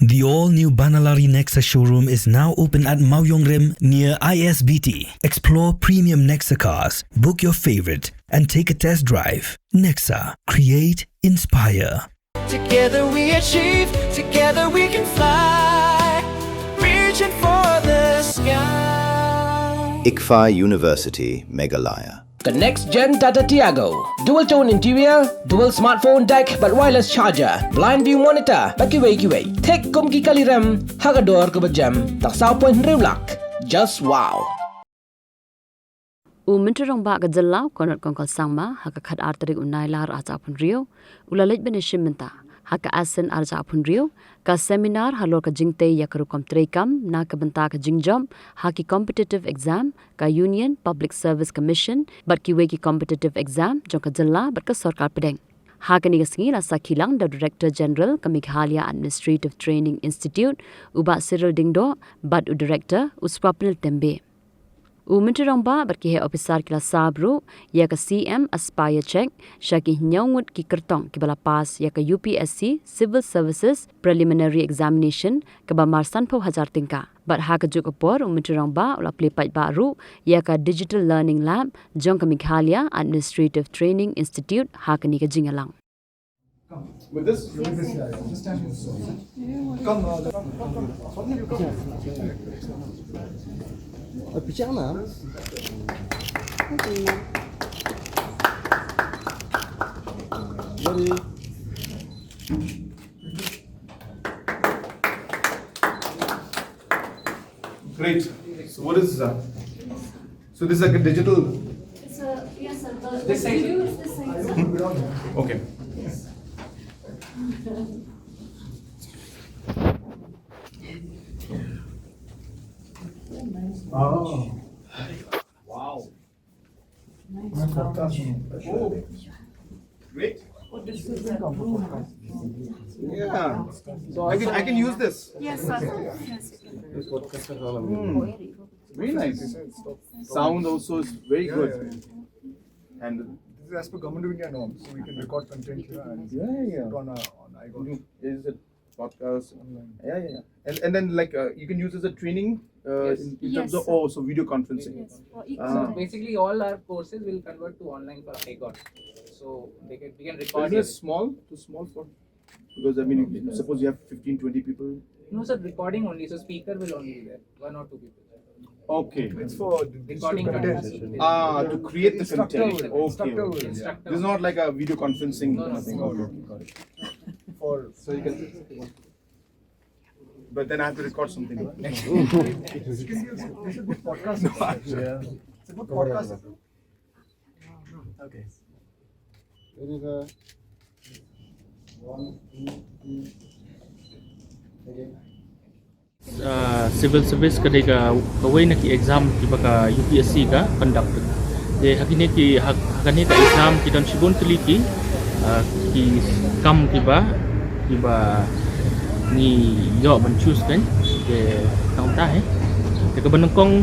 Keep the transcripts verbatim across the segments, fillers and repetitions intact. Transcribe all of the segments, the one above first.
The all-new Banalari Nexa showroom is now open at Mawiongrim near I S B T. Explore premium Nexa cars, book your favorite, and take a test drive. Nexa, create, inspire. Together we achieve, together we can fly, reaching for the sky. ICFAI University, Meghalaya. The next gen Tata Tiago. Dual tone interior, dual smartphone deck, bad wireless charger, blind view monitor, bad kiwei kiwei. Thik kum ki kali rem, ha ka dor kaba jem, tang saw point hynriew lak. Just wow. U Myntri Rangbah ka Jylla, Conrad Kongkal Sangma, ha ka khatar tarik u Nailar arhajar arphew hynriew, u la leit ban ïashim bynta ha ka ASEAN arhajar arphew hynriew, ka seminar halor ka jingtei ïa ka rukom treikam na ka bynta ka jingjop ha ki competitive exam ka Union Public Service Commission bad kiwei ki competitive exam jong ka jylla bad ka sorkar pdeng. Ha kane ka sngi la sakhi lang da u Director General ka Meghalaya Administrative Training Institute, u Bah Cyril Diengdoh, bad u Director, u Swapnil Tembe. U Myntri Rangbah bad ki heh ophisar ki la sap ruh ïa ka C M Aspire Check sha ki hynñiew ngut ki kyrtong kiba la pass ïa ka U P S C Civil Services Preliminary Examination kaba mar sanphew hajar tyngka. Bad ha kajuh ka por u Myntri Rangbah u la plie paidbah ruh ïa ka Digital Learning Lab jong ka Meghalaya Administrative Training Institute ha kane ka jingïalang. With this? With this, yeah, yeah. Just stand here. Come, uh, come, come, come. Swapnil, you come. Uh, picture na. Ready? Great. So what is, uh, so this is like a digital. It's a, yes, sir. The, the This side. Studio is this side, sir. Hmm? Okay. Yes. Oh. Wow. Nice. Oh. Great. Oh, this is a room. Yeah. So I can, I can use this. Yes, sir. Yes. Hmm. Very nice. Sound also is very good. And this is as per Government of India norms, so we can record content here and, yeah, yeah, put on a, on iGov. Is it podcast? Online. Yeah, yeah, yeah. And, and then, like, uh, you can use as a training, uh, yes, in, in terms of, yes, sir, oh, so video conferencing. Yes, for each, ah, subject. Basically, all our courses will convert to online for iGov. So they can, we can record. Isn't it small? Too small for, because, I mean, suppose you have fifteen, twenty people. No, sir, recording only. So speaker will only be there, one or two people. Okay. It's for the digital content. Recording content. Ah, to create the content. Instructor will, okay, instructor will, okay. Instructor. This is not like a video conferencing thing. No, no, no. Okay, got it. For, so you can, but then I have to record something. This is a good podcast. Yeah. It's a good podcast. Okay. Very good. One, two, three. Again. Ah, civil service ka dei ka, kawei na ki exam kiba ka U P S C ka conduct. Te ha kine ki, ha, ha kane ka exam ki don shibun tylli ki, ah, ki kam kiba, kiba ngi ïoh ban choose kan. Te tang ta he. Te kaba nyngkong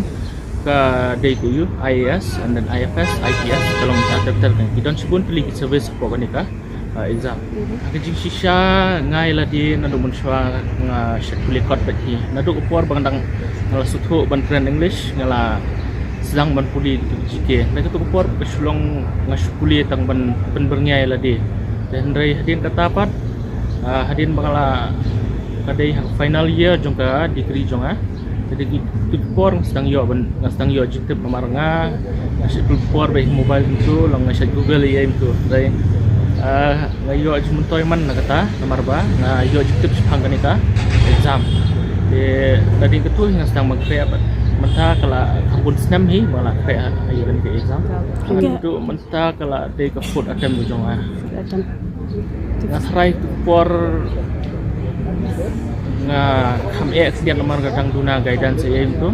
ka dei ka ïoh I A S and then I F S, I P S, ka long ta ter ter kan. Ki don shibun tylli ki service hapoh kane ka, ah, exam. Mhm. Ha ka jingshisha nga ïa lade naduh mynshuwa nga shait pule kot bad hi. Naduh ka por ba nga dang nga la sngewthuh ban kren English, nga la sdang ban pule G K. Hynrei katto ka por ka shu long nga shu pule tang ban pynbyrngia ïa lade. Te hynrei hadien kata pat, ah, hadien ba nga la, ka dei ha final year jong ka degree jong nga. Te dei ki, tu ki por nga sdang ïoh ban, nga sdang ïoh jingtip namar nga, nga shait pule por bad mobile mynta, long nga shait Google ïa mynta. Te, ah, nga ïoh jingmyntoi man na kata, namar ba nga ïoh jingtip shaphang kane ka exam. Te, da dei katu nga sdang ban khreh bad mynta ka la kham bun snem hi ba nga la khreh ïa kane ka exam. Okay. Mynta ka la dei ka fourth attempt ka jong nga. Fourth attempt. Nga tharai tu por nga kham eh khyndiat namar nga dang duna guidance ïa ïa mynta.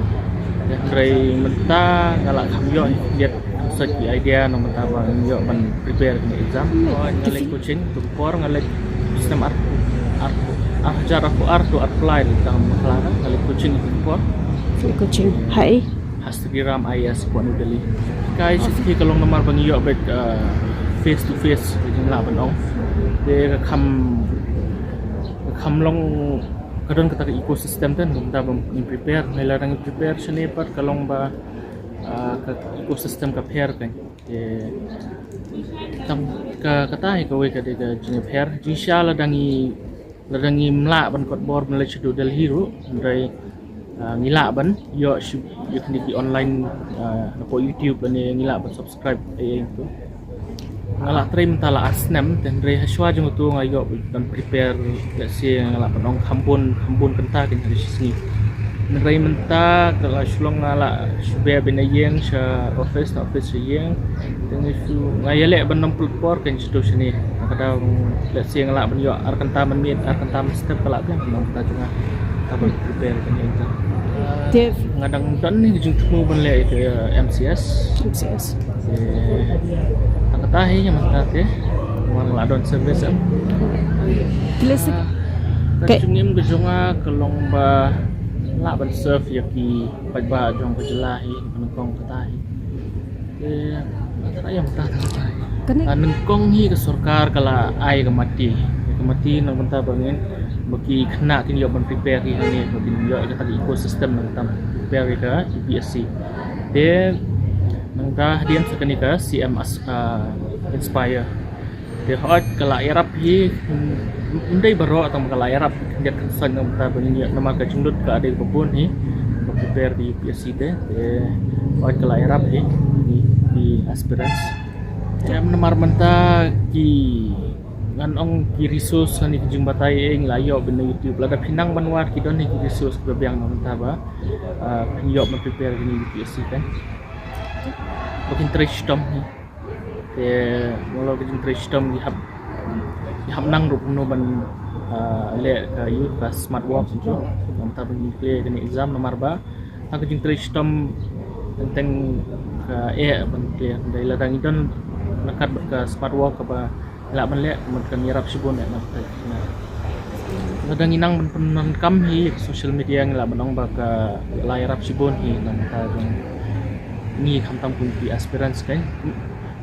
Hynrei mynta nga la kham ïoh khyndiat, sa ki idea na mynta ba nga ïoh ban prepare kane exam. Nga leit coaching tu por, nga leit snem ar, ar, ar hajar arphew ar tu arphew lai tang Bakhla, nga leit coaching tu por. Coaching. Hai. Ha Sriram I A S hapoh New Delhi. Kai shisha ka long namar ba ngi ïoh bad, uh, face to face, ka jinglah ban ong. Te ka kham, ka kham long ka don kata ka ecosystem te, ngi mynta ba ngi prepare, ngi la dang prepare shane pat ka long ba, ah, ka ecosystem ka pher kan. Te tam ka, kata hi kawei ka dei ka jingpher, jingshisha la dang ngi, la dang ngim lah ban kot bor ban leit sha Delhi ruh, hynrei, ah, ngi lah ban ïoh shu, ïoh kine ki online, ah, na YouTube lane ngi lah ban subscribe ei ei tu. Nga la trei mynta la ar snem, te hynrei hashwa jong utu nga ïoh ban prepare, let's say, nga la pynong kham bun, kham bun kynta kein ha shi sngi. Hynrei mynta ka la shu long nga la shu beh ban ïeng sha office, na office sha ïeng. Te nga shu, nga ïaleh ban ym pynlut por kein sha tu sha ne. Ka dang, let's say, nga la ban ïoh ar kynta mynmiet, ar kynta mynstep ka la biang, nang kynta jong nga. Ka ban prepare kein ïeng ta. Te nga dang don ne ka jingthmu ban leh ïa ka M C S. M C S. Te tang kata hi ïa mynta te. Wan la don service em. Te lehse ka jingim ka jong nga ka long ba lah ban serve ïa ki paidbah jong ka jylla hi, nyngkong kata hi. Te kata ïa mynta, tang kata hi. Kane ah, nyngkong hi ka sorkar ka la ai ka mati. Ka mati na ka bynta ba ngin, ba ki khynnah kin ïoh ban prepare hi hangne, ba kin ïoh ïa kata ka ecosystem na ka bynta prepare ïa ka U P S C. Te nangta hadien sa kane ka C M As-, ah, Inspire. Te hooid ka la ïarap hi, ym dei baroh tang ka la ïarap, khyndiat khynsoit na ka bynta ba ngin ïoh namar ka jinglut ka dei kaba bun hi, ba prepare ka U P S C te. Te hooid ka la ïarap hi ki, ki aspirants. Te namar mynta ki, ngan ong, ki resource ne ki jingbatai ei ngi la ïoh ban na YouTube, lada phi nang ban wad ki don hi ki resource kiba biang na ka bynta ba, ah, phin ïoh ban prepare kine U P S C te. Ba kin trei shitom hi. Te molo ka jingtrei shitom ngi hap, ngi hap nang ruh kumno ban, ah, leh ka, ïa ka smart work tu. Namar ba ngi clear kane exam namar ba ha ka jingtrei shitom teng teng ka eh ban clear. Hynrei lada ngi don ryngkat bad ka smart work kaba lah ban leh, mut kan ïarap shibun eh na ka. Lada ngi nang ban pyndonkam hi social media ngi lah ban ong ba ka la ïarap shibun hi na ka jong ngi khamtam kum ki aspirants kan.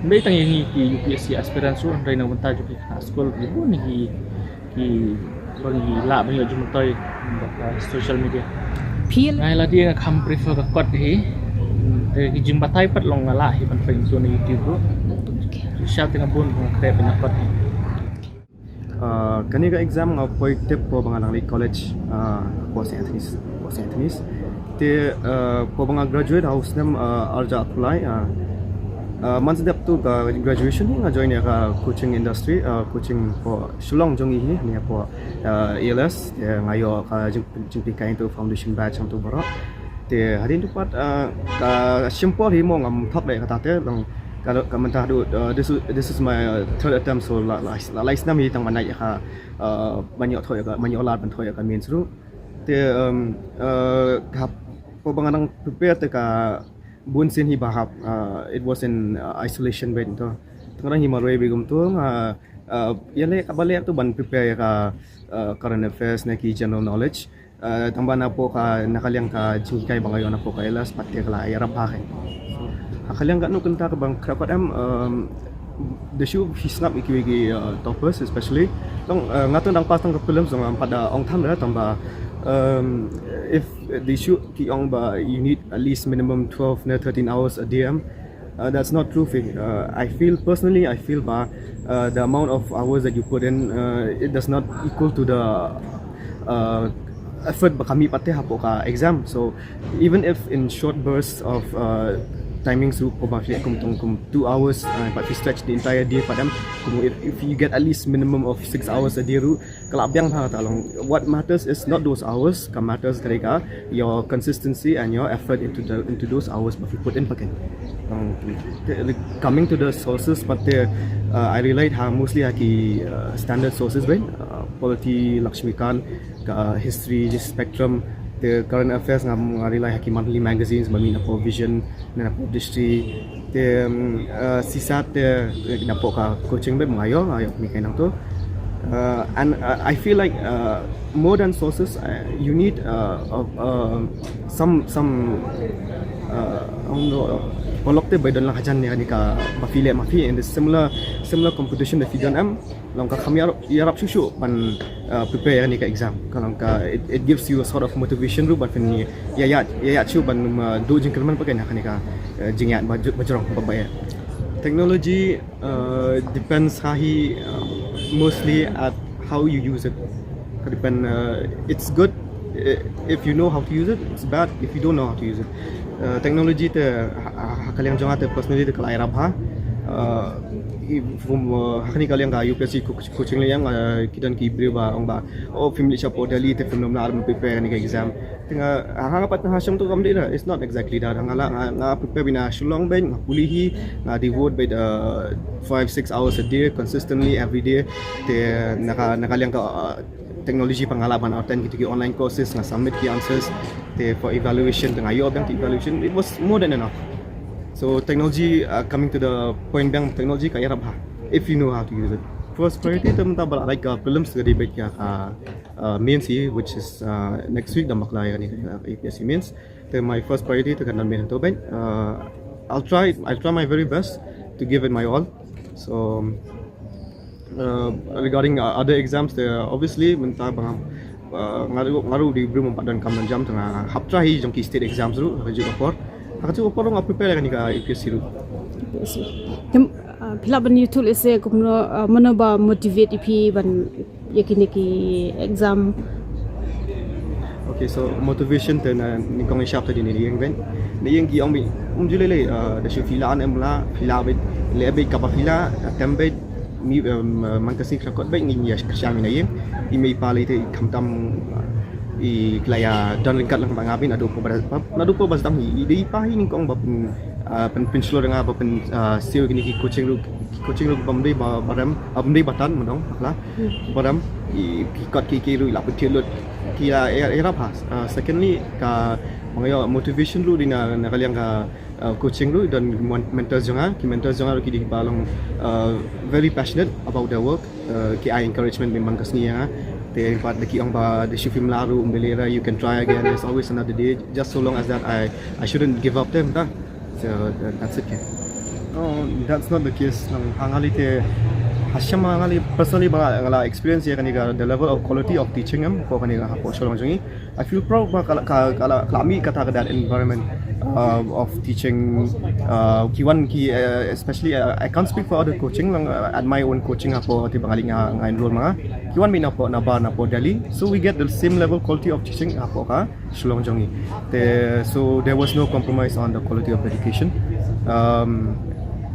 Ym dei tang ïa ngi ki U P S C aspirants ruh, hynrei na ka bynta jong ki khynnah skul ki bun ki, ki ba ngi lah ban ïoh jingmyntoi bad ka social media. Phi la- Nga la dei nga kham prefer ka kot hi. Te ki jingbatai pat long nga lah hi ban pynshai na YouTube ruh. Okay. Shisha te nga bun nga khreh ban kot hi. Ah, kane ka exam nga poi tip hapoh ba nga dang leit college, ah, hapoh Saint Anthony's, hapoh Saint Anthony's. Te, ah, hapoh ba nga graduate ha u snem, ah, arhajar arphew lai, ah, ah, mynstep tu ka graduation hi nga join ïa ka coaching industry, ah, coaching hapoh Shillong jong ngi hi, ne hapoh, ah, A L S, te nga ïoh ka jing, jingpynkheiñ tu foundation batch hangtu baroh. Te hadien tu pat, ah, ka shim por hi mo ngam thok leh kata te, long ka, ka mynta haduh, ah, this is, this is my, uh, third attempt, so la, la, la, lai snem hi tang ban ïa ka, ah, ban ïoh thoh ïa ka, ban ïoh lad ban thoh ïa ka mains ruh. Te, um, uh, ka, hapoh ba nga dang prepare te ka bun sien hi ba hap, uh, it was in, uh, isolation bad to. Tang dang hi marwei bad kumto, uh, uh, ïaleh kaba leh tu ban prepare ïa ka, uh, current affairs ne ki general knowledge. Uh, tang ba napoh ka, na ka liang ka jinghikai ba nga ïoh napoh ka A L S pat te ka la ïarap bha kein. Ha ka liang katno kynta kaba nga khreh kot em, um, da shu phi sngap ïa kiwei ki, uh, toppers especially. Tang, uh, nga tang dang pass tang ka prelims, tang pat da ong than re, tang ba, um, if da shu ki ong ba you need at least minimum twelve ne thirteen hours a day em. Uh, that's not true, Faye. Uh, I feel personally, I feel ba, uh, the amount of hours that you put in, uh, it does not equal to the, uh, effort ba ka mih pat te hapoh ka exam. So even if in short bursts of, uh, timings ruh, ko ba phi leh kum tang kum two hours, uh, but if you stretch the entire day pat em, kum if, if you get at least minimum of six hours a day ruh, ka la biang bha kata long. What matters is not those hours, ka matters ka dei ka your consistency and your effort into the, into those hours ba phi put in pat kein. Um, te, coming to the sources, pat te, uh, I relied ha mostly ha ki, uh, standard sources bad, uh, polity, Lakshmikant, ka, uh, history, spectrum, te current affairs nga, nga rely ha ki monthly magazines ba mih napoh Vision, napoh Dishti, te, um, uh, CSAT te, eh, napoh ka coaching bad nga ïoh, nga ïoh kine ki nangtu. Uh, and, uh, I feel like, uh, more than sources, uh, you need, uh, uh, uh, some, some, uh, I don't know, uh, Paralok te ba don lang hajan ïa kane kaba phi leh ma phi in the similar similar competition da phi don em, long ka kham ïarap shuh shuh ban prepare ïa kane ka exam. Ka long ka it, it gives you a sort of motivation ruh ban phin ïa ïa ïa shuh ban duh jingkyrmen pat ïa kane ka jingïaid ba jrong ba ba. Technology depends ha hi mostly at how you use it. Ka depend, it's good if you know how to use it, it's bad if you don't know how to use it. Technology te ha ka liang jong nga te personally te ka la ïarap ha. Ha kane ka liang ka U P S C coaching liang ki don ki briew ba ong ba, oh, phim leit sha Delhi te phim nym lah ban prepare ïa kane ka exam. Te nga ha nga pat ha shem tu kam dei da, it's not exactly that. Nga la nga prepare beit na Shillong beit, nga pule hi, nga devote beit five six hours a day consistently every day. Te na ka na ka liang ka technology pat nga lah ban attend kito ki online courses, nga submit ki answers. Te for evaluation te nga ïoh biang ki evaluation, it was more than enough. So technology, coming to the point biang, technology ka ïarap ha if you know how to use it. First priority te mynta ba la dei ka prelims ka dei beit ïa ka mains hi, which is next week, da bakla ïa kane ka U P S C mains. Te my first priority te kan don beit hangto beit. I'll try I'll try my very best to give it my all. So regarding other exams te obviously mynta ba nga ruh nga ruh dei briew ba don kam jam tang ha hapdeng hi jong ki state exams ruh ha ka juh ka por. Ha ka juh ka por nga prepare ïa kane ka U P S C ruh. Phi lah ban ïathuh lehse kumno, mano ba motivate ïa phi ban ïa kine ki exam? Okay, so motivation te na nyngkong i shap te dei na ïing beit. Na ïing ki ong beit, um ju lei lei, da shu phi lah ne em lah, phi lah beit, leh beit kaba phi lah, attempt beit, man ka sngi khlem kot beit ngin ïa kyrshan na ïing. I mei i pa lei te i khamtam i la ïa don ryngkat lang bad nga beit naduh por ba sdang hi. I dei i pa hi nyngkong ba pynshlur ïa nga ba pynsiew kine ki coaching ruh, ki coaching ruh bym dei ba rem, bym dei ba tan, mynta bakla ba rem. Ki kot ki ki ruh i la pynthied lut, ki la ïarap ha. Secondly, kaba nga ïoh motivation ruh dei na ka liang ka coaching ruh, don mentors jong nga, ki mentors jong nga ruh ki dei kiba long very passionate about their work. Ki ai encouragement man ka sngi ïa nga. Te pat da ki ong ba da shu phim lah ruh, um lei lei, you can try again, there's always another day. Just so long as that I I shouldn't give up te mynta. So that's it. Oh, that's not the case. Nang ha nga lei te, ha shem ha nga lei personally ba nga la experience ïa kane ka the level of quality of teaching em hapoh kane ka hapoh Shillong jong ngi. I feel proud ba ka la ka la mih kata ka that environment of teaching. Ki wan ki, especially I can't speak for other coaching, lang at my own coaching hapoh te ba nga lei nga enroll ma nga, ki wan beit napoh nabar napoh Delhi. So we get the same level quality of teaching hapoh ka Shillong jong ngi. Te so there was no compromise on the quality of education.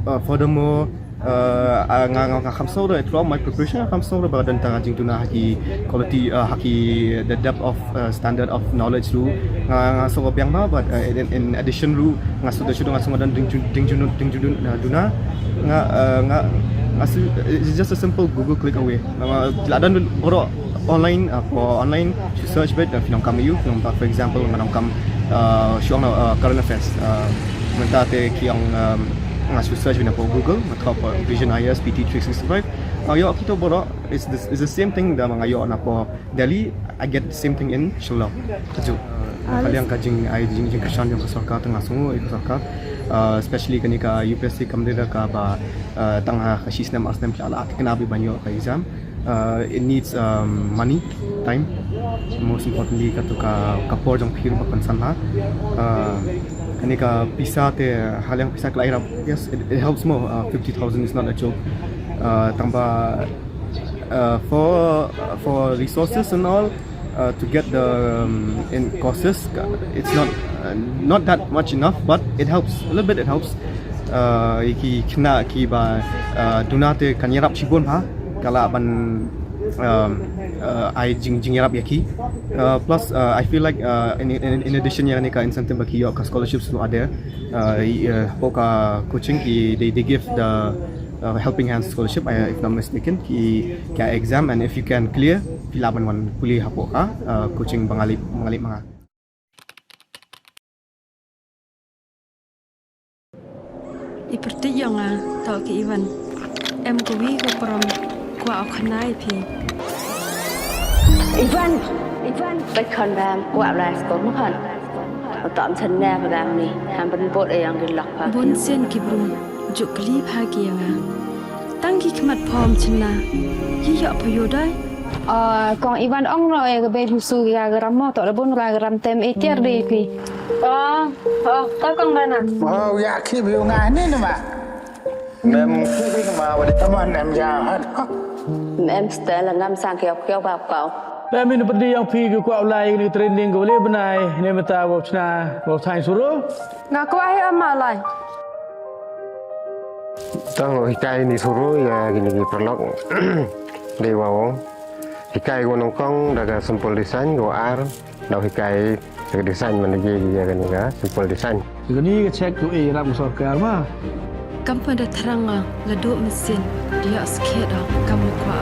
Furthermore, nga nga nga kham sngew ruh throughout my preparation nga kham sngew ruh ba don tang ka jingduna ha ki quality, ha ki the depth of standard of knowledge ruh. Nga nga sngew biang ba, but in addition ruh nga sngew da shu nga sngew don ding jun ding jun ding jun duna. Nga nga it's just a simple Google click away. Nga la don baroh online, hapoh online shu search beit, phi nang kam ïa u, phi nang, for example nga nang kam shu ong na current affairs. Mynta te ki ong, nga shu search beit napoh Google, nga thoh Vision I A S, P T three sixty-five. Nga ïoh kito baroh, it's the same thing da nga ïoh napoh Delhi, I get the same thing in Shillong. Ka juh. Na ka liang ka jing ai jing jingkyrshan jong ka sorkar te nga sngew ïa ka sorkar, especially kane ka U P S C kam dei da kaba tang ha ka shi snem ar snem ki la lah ki kane ban ïoh ka exam. It needs money, time, most importantly katu ka por jong phi ruh ba pynsan ha. Kane ka pisa te, ha liang pisa ka la ïarap, yes, it helps more. Fifty thousand is not a joke. Tang ba for for resources and all, to get the in courses, it's not not that much enough, but it helps a little bit, it helps. Ïa ki khynnah kiba duna te kan ïarap shibun bha, ka lah ban ai jing jingïarap ïa ki. Plus I feel like in in addition ïa kane ka incentive ba ki ïoh ka scholarships ruh ade, hapoh ka coaching ki they they give the Helping Hands scholarship, if not mistaken, ki ki exam, and if you can clear phi lah ban wan pule hapoh ka coaching ba nga leit ma nga. I pyrthei ïa nga, to ki Ivan. Em kawi ka prom kwah u khanai phi. Ivan, Ivan, bai khon bam kwah rai skor ma khon. Tam chan ne ba gang ni. Ham ban bot e yang di lak pa. Bun sien ki bru. Juk kli pha ki yang a. Tang ki khmat phom chin na. Ki yok pa yo dai. Ah, kong Ivan ong no e ga be su ga ga ram mo to da bun ra ga ram tem e tiar di pi. Oh, oh, ta kong dana. Oh, ya ki bi nga ni na ma. Mem ki bi ma wa di taman em ja hat. Mem stel ngam sang kiok kiok bap kau. Mem in pedi yang pi ki kwak lai ni trending ko le benai ne meta wa chna wa thai suru. Nga kwah hi ama lai. Tang hikai ni suru ya gini ki perlok. Dei wa wong. Hikai ko nongkong daga simple design ko ar. Dau hikai daga design mana je ya gini ka simple design. Gini ka check ko e ram sorkar ma. Kam pada terang la duk mesin dia skhet kam kwa.